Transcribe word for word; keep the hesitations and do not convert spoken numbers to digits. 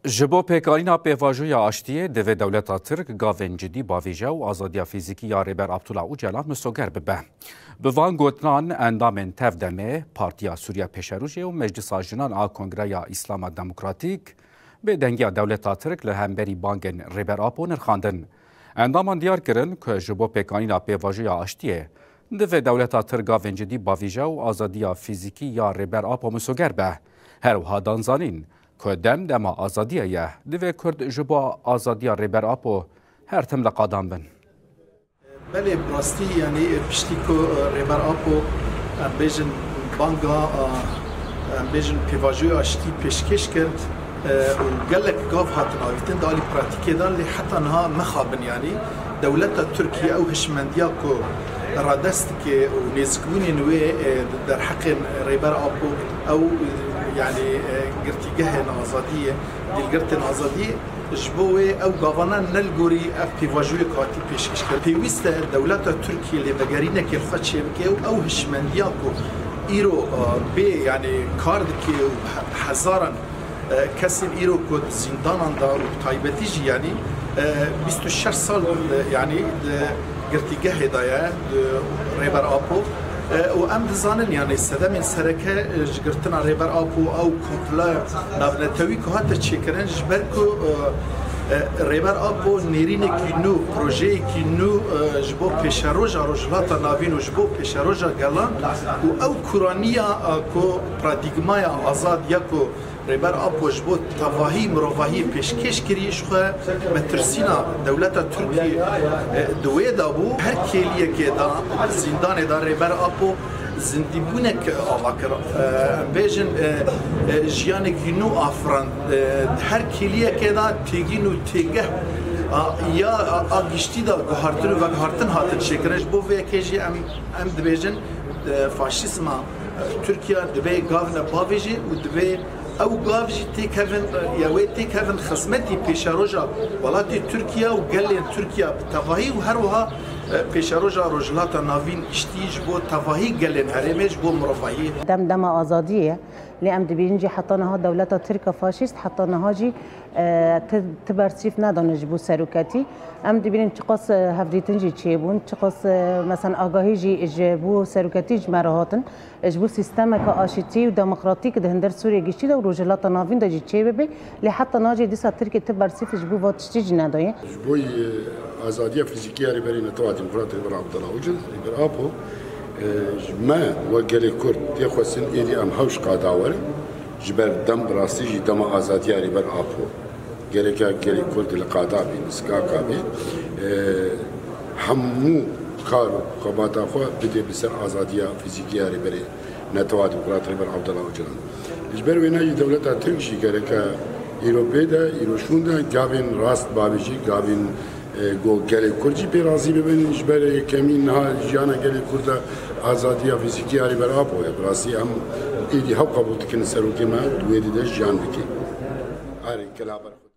Ji bo pêkanîna pêvajoya aştiyê, divê dewleta Tirk gavên cidî bavêje û azadiya fîzîkî ya Rêber Abdullah Ocalan misoger bibe. Bi van gotinan endamên TEV-DEMê, Partiya Sûriya Pêşerojê û Meclisa Jinan a Kongreya Îslama Demokratîk bêdengiya dewleta Tirk li hemberî bangên Rêber Apo nirxandin. Endaman diyar kirin ku ji bo pêkanîna pêvajoya aştiyê, divê dewleta Tirk gavên cidî bavêje û azadiya fîzîkî ya Rêber Apo misoger be. Her wiha dan zanîn ku dem dema azadiyê ye, divê Kurd ji bo azadiya Rêber Apo her tim li qadan bin. Belê, bi rastî, yanî, piştî ku, e, Rêber Apo, em bêjin, banga, e, em bêjin, pêvajoya aştî pêşkêş kir, e, û gelek gav hatin avîtin di alî pratîkê de, lê heta niha mixabin, yanî, dewleta Tirkiye ew hişmendiya ku radest dike û nêzikbûnên wê, e, di derheqên Rêber Apo, ew, e, yanî, e, girtîgehên azadiyê, dîlgirtên azadiyê, ji bo wê ew gavana ne li gorî ev pêvajoyê ku hatî pêşkêş kirin. Pêwîst e dewleta Tirkiyê lêvegerînekê li xwe çêbike û ew hişmendiya ku îro, e, bê, yanî kar dike û he-, hezaran, e, kesên îro ku di zîndanan de û bi taybetî jî, yanî, e, bîst û şeş sal, e, yanî di girtîgehê de ye, di Rêber Apo. E, û em dizanin, yanî sedemên sereke, e, ji girtina Rêber Apo, ew komploya navnetewî ku hate çêkirin, ji ber ku, e, e, Rêber Apo nêrînekî nû, projeyekî nû, e, ji bo pêşeroja Rojhilata Navîn û ji bo pêşeroja gelan û ew kuraniya, e, ku paradîgmaya azad ya ku Rêber Apo ji bo tevahî mirovahiyê pêşkêş kirî, ji xwe metirsîna dewleta Tirkiyê, e, di wê de bû. Her kêliyekê de, zîndanê de Rêber Apo zindîbûnek ava kir. E, em bêjin, e, e, jiyanekî nû afirand. E, di her kêliyekê de têgîn û têgeh a, ya a, a giştî de guhartin û veguhartin hatin çêkirin. Ji bo vê yekê jî em, em dibêjin, e, faşîzma, e, Tirkiye divê gavne bavêje û divê ew gav jî têkevin, ya wê têkevin xizmetî pêşeroja welatê Tirkiye û gelên Tirkiye bi tevahî û her wiha, e, pêşeroja Rojhilata Navîn giştî ji bo tevahî gelên herêmê ji bo mirovahiyê. Dem dema azadiyê ye. Lê em dibînin jî heta niha dewleta Tirk a faşîst heta niha jî, e, ti, ti bersîv nedane ji bo seroketî. Em dibînin çiqas, e, hevdîtin jî çêbûn, çiqas, e, mesela agahî jî ji bo seroketî ji me re hatin. Ji bo sîstemeke aşîtî û demokratîk di hundir Sûriyê giştî de û Rojhilata Navîn de jî çêbibe, lê heta niha jî dîsa Tirkiye ti bersîf ji bo van tiştî jî nedaye. Ji bo, e, azadiya fîzîkî ya Rêberê Netewa Demokrat Rêber Abdullah Ocalan, Rêber Apo, e, ji me wek gelê Kurd tê xwestin êdî em hewş qada werin, ji ber dem bi rastî jî dema azadiya Rêber Apo. Gereke gelê Kurd li qada bî, niskaka bî, e, hemû kar û xebata xwe bide bi ser azadiya fîzîkî ya Rêberê Netewa Demokrat Rêber Abdullah Ocalan. Ji ber wê ne jî dewleta Tirk jî gereke îro pê de, îro şûn de gavên rast bavêjî, gavên, e, go gelê Kurd jî pê razî bibin. Ji ber yekemîn niha jiyana gelê Kurd de azadiya fîzîkî ya Rêber Apo ye. Bi rastî em êdî hew qebûl dikin serokê me di wê dide jiyan dike. Erê, kela ber xwe.